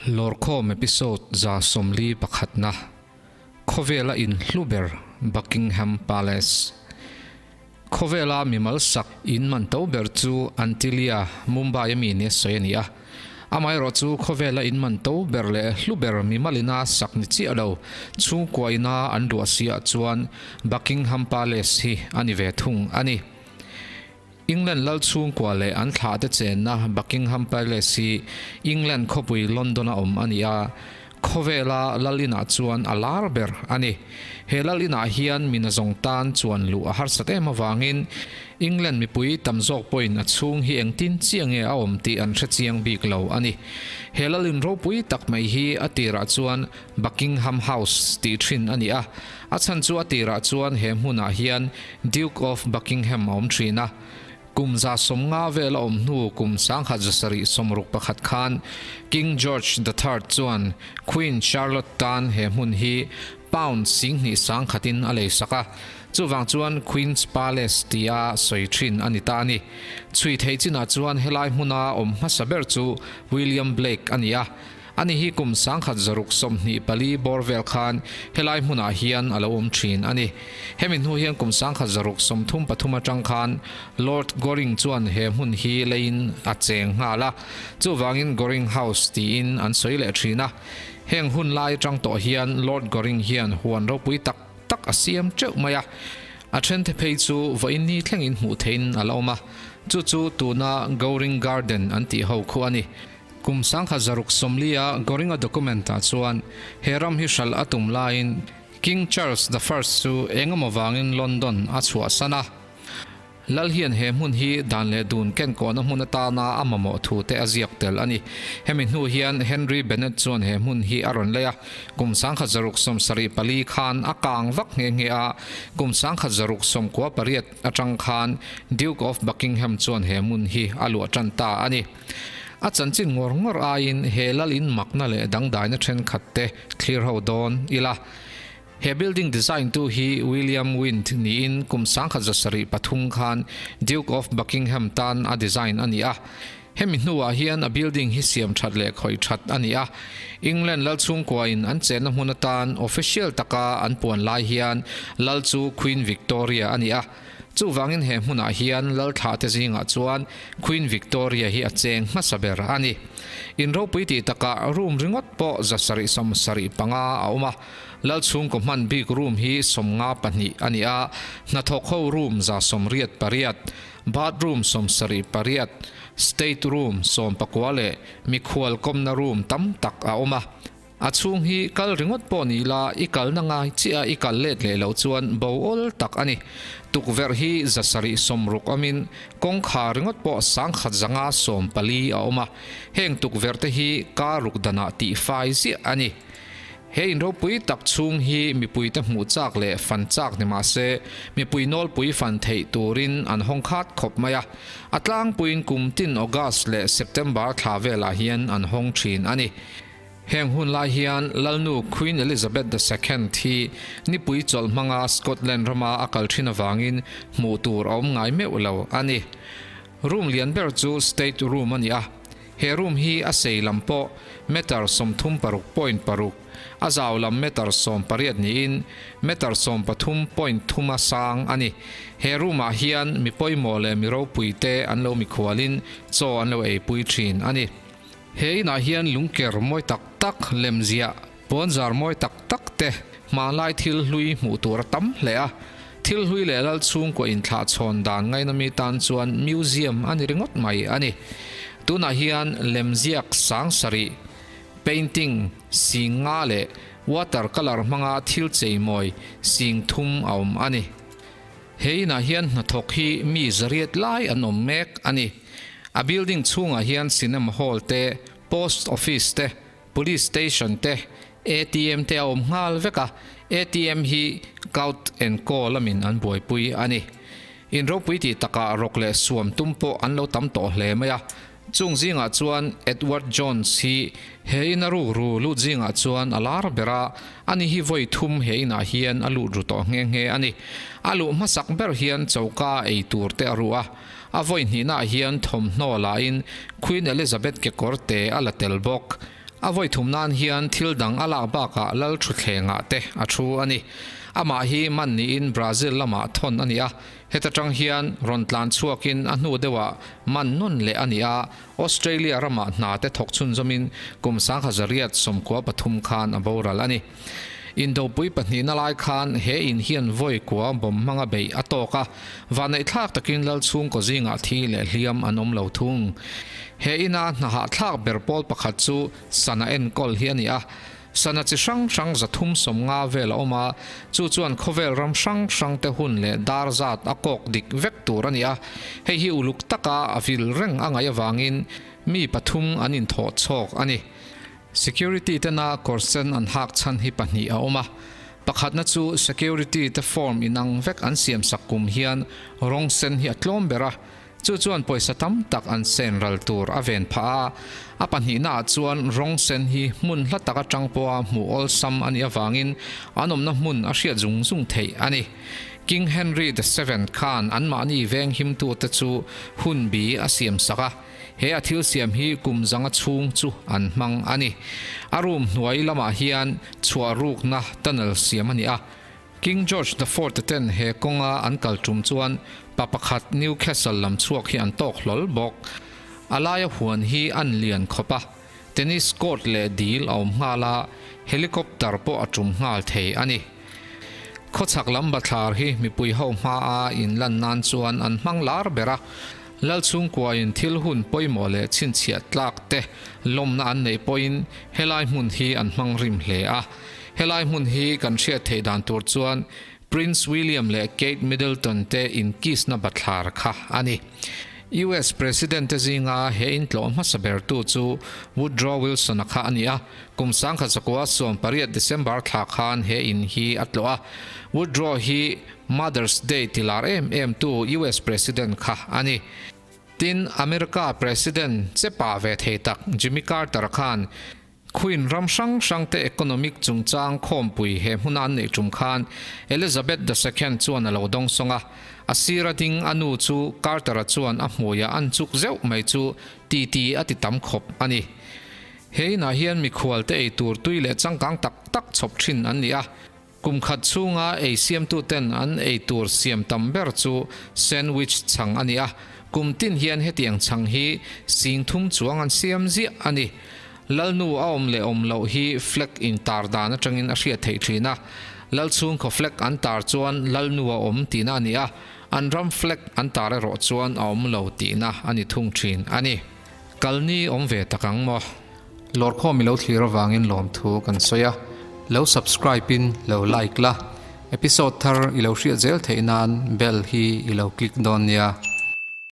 Lawrkhawm episode 141 na, Khawvela in hlu ber Buckingham Palace. Khawvela mimal sak in man to ber chu Antilia, Mumbai a mi nia sawi a ni a. Amaherawh chu khawvela in man to ber leh hlu ber mimal ina sak ni chiah lo, chhungkua ina an luah si ah chuan Buckingham Palace hi a ni ve thung a ni. England lal chhungkua leh an thlahte chenna Buckingham Palace hi England khawpui London-a awm a ni a, khawvela lal inah chuan a lar ber a ni. He lal inah hian mi nazawng tan chuan luh a harsat em avangin England mipui tam zawk pawhin a chhung hi engtin chiah nge a awm tih an hre chiang bik lo a ni. He lal in ropui tak mai hi a tirah chuan Buckingham House tih thin a ni a, a chhan chu a tirah chuan he hmunah hian Duke of Buckingham a awm thin a. Kum 150 vel a awm hnu kum 1761 khan King George the Third chuan Queen Charlotte tan he hmun hi pound 2000 khatin a leisak a, chuvang chuan Queen's Palace tia sawi thin a ni ta a ni. Chhui theih chinah chuan helai hmuna awm hmasa ber chu William Blake a ni a. Ani hi kum 1624 bawr vel khan helai hmunah hian a lo awm thin a ni. Hemi hnu hian kum 1633 atang khan Lord Goring chuan he hmun hi leiin a cheng nghal a, chuvangin Goring House tiin an sawi leh thin a. Heng hun lai atang tawh hian Lord Goring hian huan ropui tak tak a siam teuh mai a. A thente phei chu vawiin ni thlengin hmuh theihin a la awm a, chu chu tuna Goring Garden an tih ho khu a ni. Kum 1640 a Goringa document ah chuan he ram hi hralh a tum laiin King Charles the First chu engemaw vangin London a chhuahsan a. Lal hian he hmun hi dan leh dun kenkawhna hmun atana a mamawh thu te a ziak tel a ni. Hemi hnu hian Henry Bennet chuan he hmun hi a rawn lei a, kum 1674 khan a kang vak nghe nghe a, kum 1698 atang khan Duke of Buckingham chuan he hmun hi a luah tan ta a ni. A chanchin ngawr ngawr aiin he lal in makna leh dangdaina thenkhat te thlir ho dawn ila. He building design tu hi William Wynne niin kum 1703 khan Duke of Buckingham tan a design a ni a. Hemi hnuah hian a building hi siam that leh khawih that a ni a. England lal chhungkua in an chenna hmun atan official taka an puan lai hian lal chu Queen Victoria a ni a. Chuvangin he hmunah hian Lalthla te zingah chuan Queen Victoria hi a cheng hmasa ber a ni. In ropui tih takah room ringawt pawh 775 a awm a, Lal chhungkaw hman bik room hi 52 a ni a, hnathawk ho room 188, bathroom 78, state room 19 leh mikhual kawmna room tam tak a awm a. A chhung hi kal ringawt pawh ni la, i kalna ngai chiah a i kal let leh loh chuan bo awl tak a ni. Tukverh hi 760 awmin kawngkhar ringawt pawh 1194 a awm a, heng tukverh te hi kar ruk danah tih fai ziah a ni. He in ropui tak chhung hi mipuite hmuh chak leh fan chak ni mah se, mipui nawlpui fan theih turin an hawng khat khawp mai a. A tlangpuiin kum tin August leh September thla velah hian an hawng thin a ni. Heng hun lai hian Lalnu Queen Elizabeth the Second hi nipui chawlh hmanga Scotland rama a kal thin avangin hmuh tur a awm ngai meuh lo a ni. Room lian ber chu State Room a ni a, he room hi a sei lam pawh meter 36.6, a zau lam meter 18 niin meter 13.3 a sang a ni. He room ah hian mi pawimawh leh mi ropui te an lo mikhualin chaw an lo eipui thin a ni. He inah hian lungker mawi tak tak, lemziah, puanzar mawi tak tak te, hmanlai thil hlui hmuh tur a tam hle a. Thil hlui leh lal chhungkaw inthlahchhawn dan ngaina mi tan chuan museum a ni ringawt mai a ni. Tunah hian lemziak 7000, painting 5000 leh water colour hmanga thil cheimawi 3000 a awm a ni. He inah hian hnathawk hi mi zariat lai an awm mek a ni. A building chhungah hian cinema hall te, post office te, police station te, ATM te a awm nghal vek a, ATM hi Kaut and Co lamin an buaipui a ni. In ropui tih takah rawk leh suam tum pawh an lo tam tawh hle mai a. Chung zingah chuan Edward Jones hi he ina rukru lut zingah chuan a lar ber a, ani hi vawi thum he inah hian a lut ru tawh nghe nghe a ni. A luh hmasak ber hian choka ei tur te a ruh a, a vawi hnihnaah hian thawmhnaw lahin Queen Elizabeth kekawr te a la tel bawk. A vawi thum nan hian thil dang a lak bakah lal thutthlengah te a thu a ni. Amah hi man niin Brazil lamah thawn a ni a, heta tang hian rawn tlan chhuakin a hnu deuhah man nawn leh a ni a, Australia ramah hna te thawk chhunzawmin kum 1993 khan a boral a ni. Indopui pahnihna lai khan he in hian vawi kua bawm hmanga beih a tawk a, vanneihthlak takin lal chhungkaw zingah thi leh hliam an awm lo thung. He ina hna hahthlak ber pawl pakhat chu sana enkawl hi a ni a, sana chi hrang hrang 350 vel a awm a, chu chuan khawvel ram hrang hrang te hun leh dar zat a kawk dik vek tur a ni a, hei hi uluk taka a vil reng a ngaih avangin mi pathum an inthawh chhawk a ni. Security tena kawr sen an hak chhan hi pahnih a awm a, pakhatna chu security te form inang vek an siam sak kum hian rawng sen hi a tlawm ber a, chu chuan pawisa tam tak an sen ral tur a ven phah a, a pahnihna ah chuan rawng sen hi hmun hla tak atang pawha hmuh awlsam a nih avangin an awmna hmun a hriat zung zung theih a ni. King Henry the Seventh khan anmahni venghimtute chu hunbi a siam sak a. He a thil siam hi kum zanga chhung chu an hmang a ni. A room hnuai lamah hian chhuah rukna tunnel siam a ni a. King George the Fourth ten he kawnga an kal tum chuan pa pakhat Newcastle lam chhuak hi an tawk hlawl bawk. A laia huan hi an lian khawp a, tennis court leh dil a awm nghal a, helicopter pawh a tum nghal thei a ni. Khawchhak lam bathlar hi mipui ho hmaa inlan nan chuan an hmang lar ber a. Lal chhungkuain thil hun pawimawh leh chhinchhiah tlak te lawmna an neih pawhin helai hmun hi an hmang rim hle a. Helai hmun hi kan hriat theih dan tur chuan Prince William leh Kate Middleton te inkisna bathlar kha a ni. US President te zinga he intlawh hmasa bertu chu Woodrow Wilson-a kha a ni a, kum 1918 December thla khan he in hi a tlawh a. Woodrow hi Mother's Day ti lar em em tu US President kha a ni. Tin, America President che pa ve thei tak Jimmy Carter khan Queen ram hrang hrang te economic chungchang khawmpui he hmuna an neih tum khan Elizabeth the Second chuan a lo dawng sawng a, a sira ding a nu chu Carter-a chuan a hmuiah an chuk zeuh mai chu titi a ti tam khawp a ni. He inah hian mikhual te eitur tui leh changkang tak tak chhawp thin an ni a. Kum khat chhunga ei siamtuten an ei tur siam tam ber chu sandwich chhang a ni a, kum tin hian hetiang chhang hi sing thum chuang an siam ziah a ni. Lalnu a awm leh awm loh hi flag intar dan atangin a hriat theih thin a, Lal chhungkhaw flag an tar chuan Lalnu a awm tihna a ni a, an ram flag an tar erawh chuan a awm lo tihna a ni thung thin a ni. Kalni awm ve tak ang maw? Lawrkhawm i lo thlir avangin lawmthu kan sawi a, lo subscribe in lo like la, episode thar i lo hriat zel theih nan bell hi i lo click dawn nia.